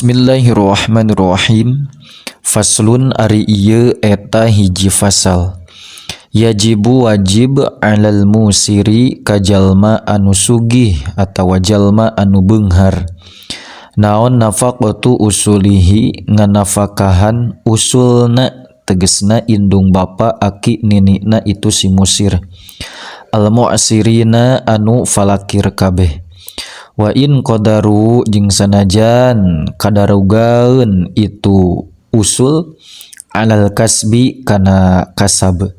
Bismillahirrahmanirrahim. Faslun ari ieu eta hiji fasal. Yajibu wajib alal musiri ka jalma anu sugih atawa jalma anu beunghar. Naon nafaqatu usulihi nganafakahan usulna tegesna indung bapa aki ninina itu si musir. Al mu'sirina anu falakir kabeh. Wa in qadaru jeung sanajan kadarugaeun itu usul alal kasbi kana kasab.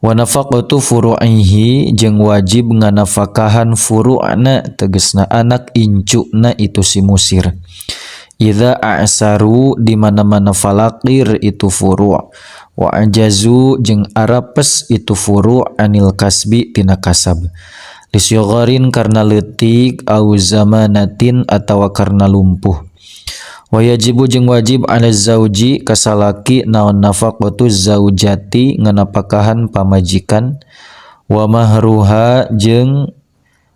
Wa nafaqatu furu'ihi jeung wajib nganafakahan furu'na tegesna anak incuna itu si musir. Idza a'saru di mana-mana falaqir itu furu' wa ajazu jeung arapes itu furu' anil kasbi tina kasab. Lisyugharin karena leutik au zamanatin atawa karena lumpuh. Wa yajibu jeung wajib ala zauji kasalaki naon nafaqatu zaujati nganapakahan pamajikan wa mahruha jeung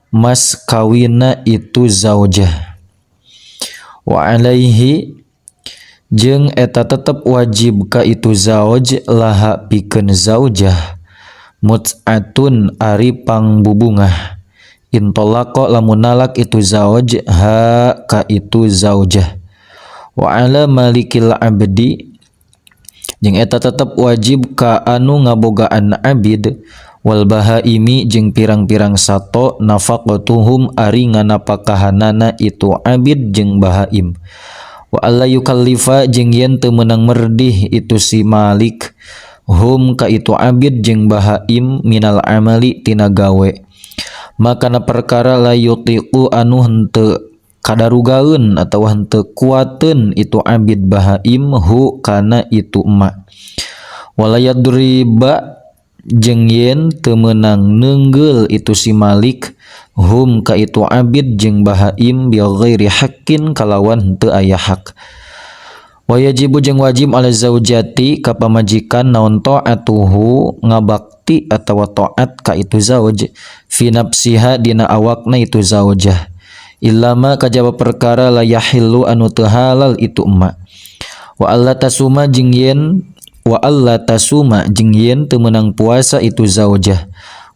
mas kawina itu zaujah. Wa alaihi jeung eta tetep wajib ka itu zauj laha pikeun zaujah mut'atun ari pangbubungah intolaqa lamun nalak itu zauj ha ka itu zaujah. Wa ala malikil abdi jeung eta tetep wajib ka anu ngabogaan abid wal bahaimi jeung pirang-pirang sato nafaqatuhum ari nganapakahanana itu abid jeung bahaim. Wa alla yukallifa jeung yen teu meunang merdih itu si malik hum ka itu abid jeung bahaim minal amali tina gawe. Makana perkara la yutiqu anu henteu kadarugaeun atawa henteu kuateun itu abid bahaim hu kana itu ma. Wala yadriba jeung yen teu meunang neunggeul itu si malik hum ka itu abid jeung bahaim bi ghairi haqqin kalawan henteu aya hak. Wa yajibu jeung wajib ala zaujati ka pamajikan naon ta'atuhu ngabakti atawa taat ka itu zauj fi nafsiha dina awakna itu zaujah illama kajaba perkara la yahillu anu teu halal itu emma. Wa alla tasuma jeung yen wa alla tasuma jeung yen teu meunang puasa itu zaujah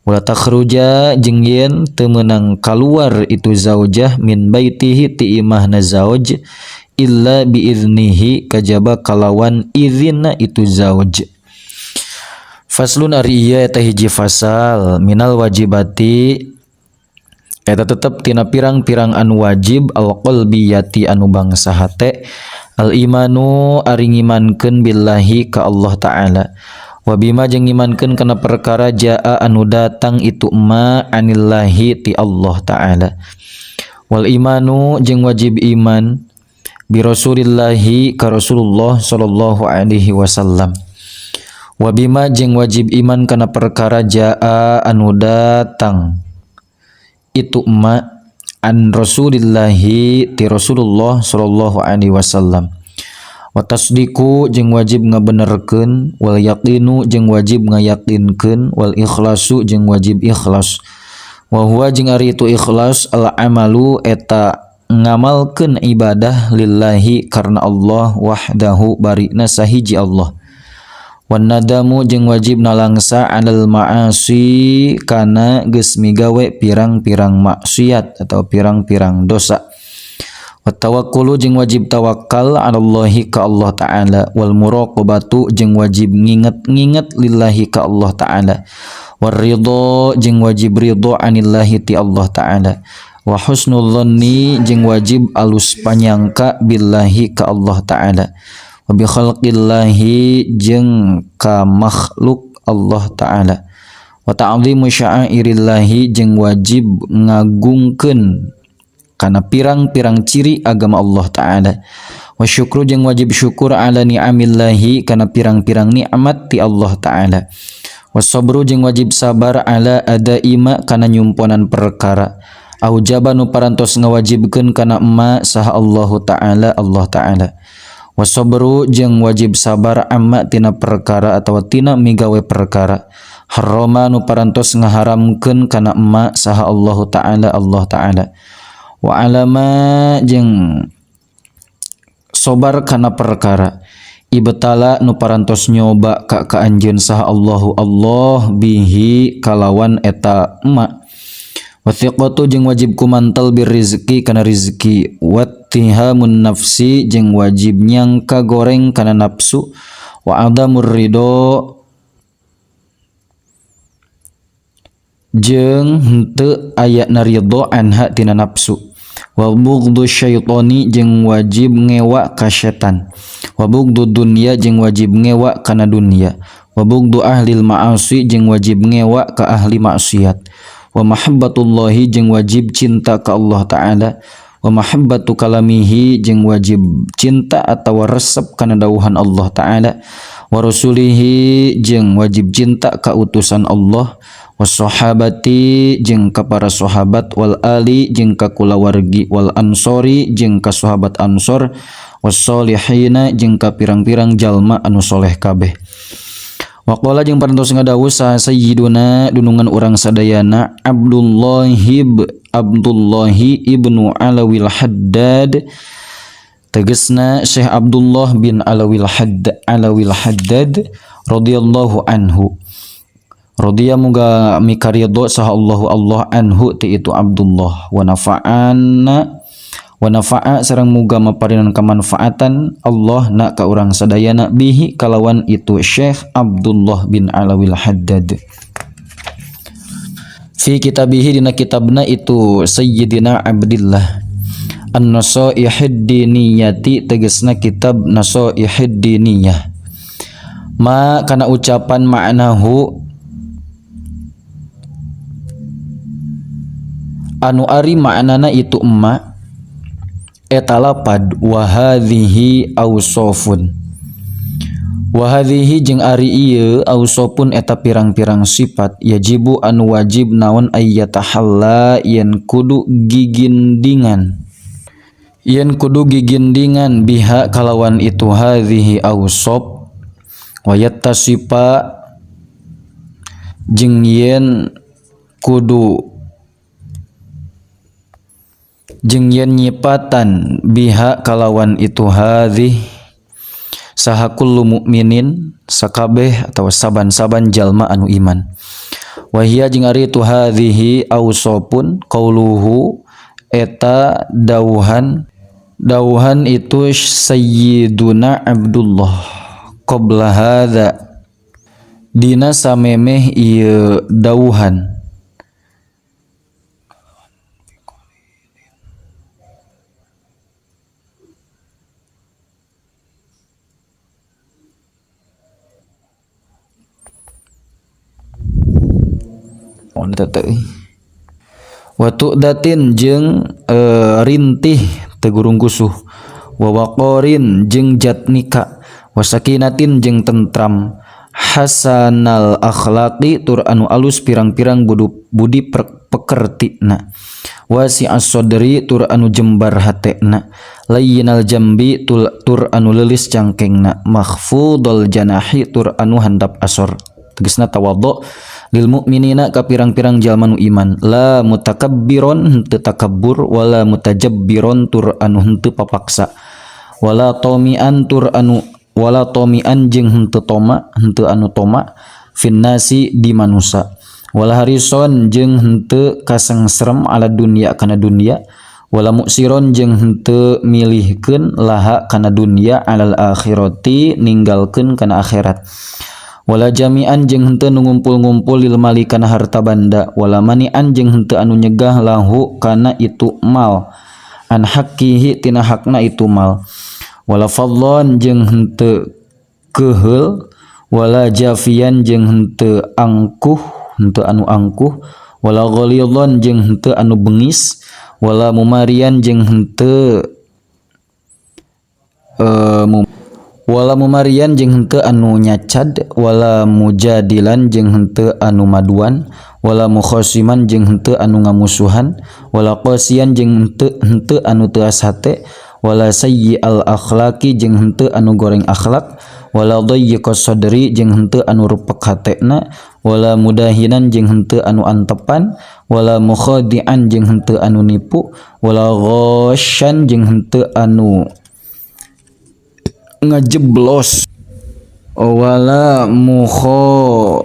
wala takhruja jeung yen teu meunang kaluar itu zaujah min baitihi ti imahna zauj illa biiznihi kajaba kalawan izinna itu zauj. Faslun ari ieu eta hiji fasal minal wajibati eta tetep tina pirang-pirang anu wajib alqalbiyati anu bangsa hate al imanu ari ngimankeun billahi ka Allah taala wa bima jeung ngimankeun kana perkara jaa anu datang itu ma anillahi ti Allah taala wal imanu jeung wajib iman bi rasulillahi ka Rasulullah sallallahu alaihi wasallam wa bima jeung wajib iman kana perkara jaa anu datang itu ma an rasulillahi ti Rasulullah sallallahu alaihi wasallam wa tasdiqu jeung wajib ngabenerkeun wal yaqinu jeung wajib ngayakinkeun wal ikhlasu jeung wajib ikhlas wa huwa jeung ari itu ikhlas al amalu eta ngamalkeun ibadah lillahi karena Allah wahdahu barina sahiji Allah wan nadamu jeung wajib nalangsa alal ma'asi kana geus migawe pirang-pirang maksiat atau pirang-pirang dosa wa tawakkulu jeung wajib tawakal alallahi ka Allah taala wal muraqabatu jeung wajib nginget-nginget lillahi ka Allah taala war ridho jeung wajib ridho anillahi ti Allah taala wa husnul dhanni jeung wajib alus panyangka billahi ka Allah taala wa bi khalqillahi jeung ka makhluk Allah taala wa ta'zimu sya'airillahi jeung wajib ngagungkeun kana pirang-pirang ciri agama Allah taala wa syukru jeung wajib syukur ala ni'amillahi kana pirang-pirang nikmat ti Allah taala wa sabru jeung wajib sabar ala adaima kana nyumponan perkara aujaba nu parantos ngawajibkeun kana emma saha Allahu taala Allah taala wasabru jeung wajib sabar amma tina perkara atawa tina migawe perkara harrama nu parantos ngaharamkeun kana emma saha Allahu taala Allah taala wa alama jeung Sobar kana perkara ibtala nu parantos nyoba ka ka anjeun saha Allahu Allah bihi kalawan eta ma. Wathiqatu jeung wajib kumantel birrizqi kana rizki, wattihamun nafsi jeung wajib nyangka goreng kana nafsu, wa adamur ridho jeung henteu aya na ridho anha tina nafsu, wa bughdu syaitani jeung wajib ngewa ka setan, wa bughdu dunya jeung wajib ngewa kana dunya, wa bughdu ahlil ma'asi jeung wajib ngewa ka ahli maksiat, wa mahabbatullahi jeung wajib cinta ka Allah Ta'ala, wa mahabbatu kalamihi jeung wajib cinta atawa resep kana dawuhan Allah Ta'ala, wa rasulihi jeung wajib cinta ka utusan Allah, wa sahabati jeung ka para sahabat, wal ali jeung ka kulawargi, wal ansori jeung ka sahabat ansor, was solihina jeung ka pirang-pirang jalma anu soleh kabeh. Waqala jeung parantos ngadawuh saha sayyiduna dunungan urang sadayana Abdullahi ibnu Alawil Haddad, tegesna Syekh Abdullah bin Alawil Haddad radhiyallahu anhu. Radhiya muga mikaridho saha Allahu Allah anhu ti itu Abdullah, wa nafa'ana wa nafa'a sareng muga maparinan kamanfaatan Allah na ka urang sadayana bihi kalawan itu Syekh Abdullah bin Alawil Haddad. Fi kitabihi dina kitabna itu Sayyidina Abdillah An-Nasaihid Diniyati, tegesna kitab Nasaihid Diniyah. Ma kana ucapan ma'nahu anu ari ma'nana itu emma eta lapad wa hadhihi awsafun, wa hadhihi jeung ari ieu awsafun eta pirang-pirang sifat yajibu anu wajib naon ayyatahalla yen kudu gigindingan, yen kudu gigindingan biha kalawan itu hadhihi awsaf, wa yattasifa jeung yen kudu jeung yen nyipatan biha kalawan itu hadhi saha kullu mukminin sakabeh atawa saban-saban jalma anu iman. Wa hiya jeung ari itu hadhihi awsafun qauluhu eta dauhan dauhan itu Sayyiduna Abdullah qabla hadza dina samemeh ieu dauhan. Wa tu'datin jeung rintih tegurung kusuh, wa waqarin jeung jatnika, wa sakinatin jeung tentram, hasanal akhlaqi tur anu alus pirang-pirang budi pekertina, wasi'as sadri tur anu jembar hatena, layyinal jambi tur anu leulis cangkengna, mahfudul janahi tur anu handap asor, tegesna tawadhu lil mukminina ka pirang-pirang jalma nu iman, la mutakabbiron henteu takabbur, wala mutajabbiron tur anu henteu papaksa, wala tomian tur anu wala tomian jeung henteu toma henteu anu toma finnasi di manusa, wala harison jeung henteu kasengserem ala dunya kana dunya, wala muksiron jeung henteu milihkeun laha kana dunya alal akhirati ninggalkeun kana akhirat, wala jami'an jeung henteu nu ngumpul-ngumpul lil mali kana harta banda, wala mani'an jeung henteu anu nyegah lahu kana itu mal an haqqihi tina hakna itu mal, wala fadlan jeung henteu keuheul, wala jafian jeung henteu angkuh henteu anu angkuh, wala ghalidhan jeung henteu anu bengis, wala mumarian jeung henteu wala mumarian jeung henteu anu nyacad, wala mujadilan jeung henteu anu maduan, wala mukhasiman jeung henteu anu ngamusuhan, wala qasian jeung henteu anu teuas hate, wala sayyi'al akhlaqi jeung henteu anu goreng akhlak, wala dayyiqas sadri jeung henteu anu rupek hatena, wala mudahinan jeung henteu anu antepan, wala mukhadi'an jeung henteu anu nipu, wala ghasyan jeung henteu anu ngajeblos wala mukho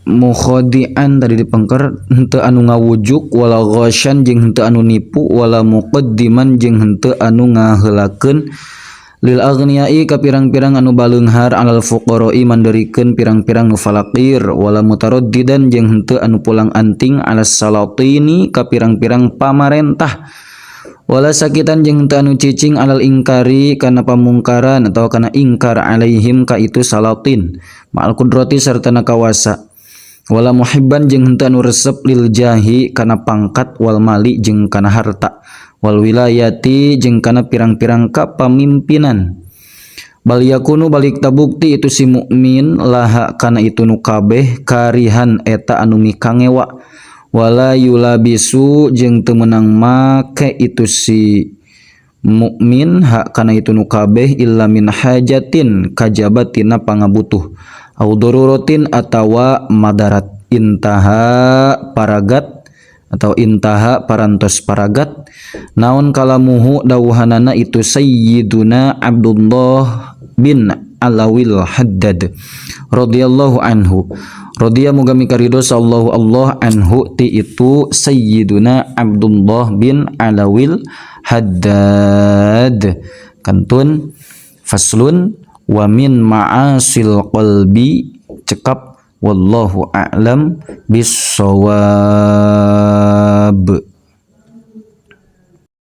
mukhodian tadi dipengker henteu anu ngawujuk wala ghasyan jeung henteu anu nipu wala muqaddiman jeung henteu anu ngaheulakeun lil aghniyai ka pirang-pirang anu baleunghar alal fuqara'i manderikeun pirang-pirang nu falaqir wala mutaraddidan jeung henteu anu pulang anting alas salatini ka pirang-pirang pamarentah wala sakitan jeung henteu anu cicing alal ingkari kana pamungkaran atawa kana ingkar alaihim ka itu salatin ma'al qudrati sarta na kawasa wala muhibban jeung henteu anu resep lil jahi kana pangkat wal mali jeung kana harta wal wilayati jeung kana pirang-pirang kapamimpinan bal yakunu balik tabukti itu si mukmin laha kana itu nu kabeh karihan eta anu mikangewa wala yulabisu jeung teu meunang make itu si mukmin hak kana itu nu kabeh illa min hajatin kajaba tina pangabutuh au daruratin atawa madarat intaha paragat atau intaha parantos paragat naon kalamuhu dawuhanana itu Sayyiduna Abdullah bin Alawil Haddad radhiyallahu anhu radhiya muga mikaridho sallallahu Allah anhu ti itu Sayyiduna Abdullah bin Alawil Haddad. Kantun faslun wa min ma'asil qalbi cekap wallahu a'lam bissawab.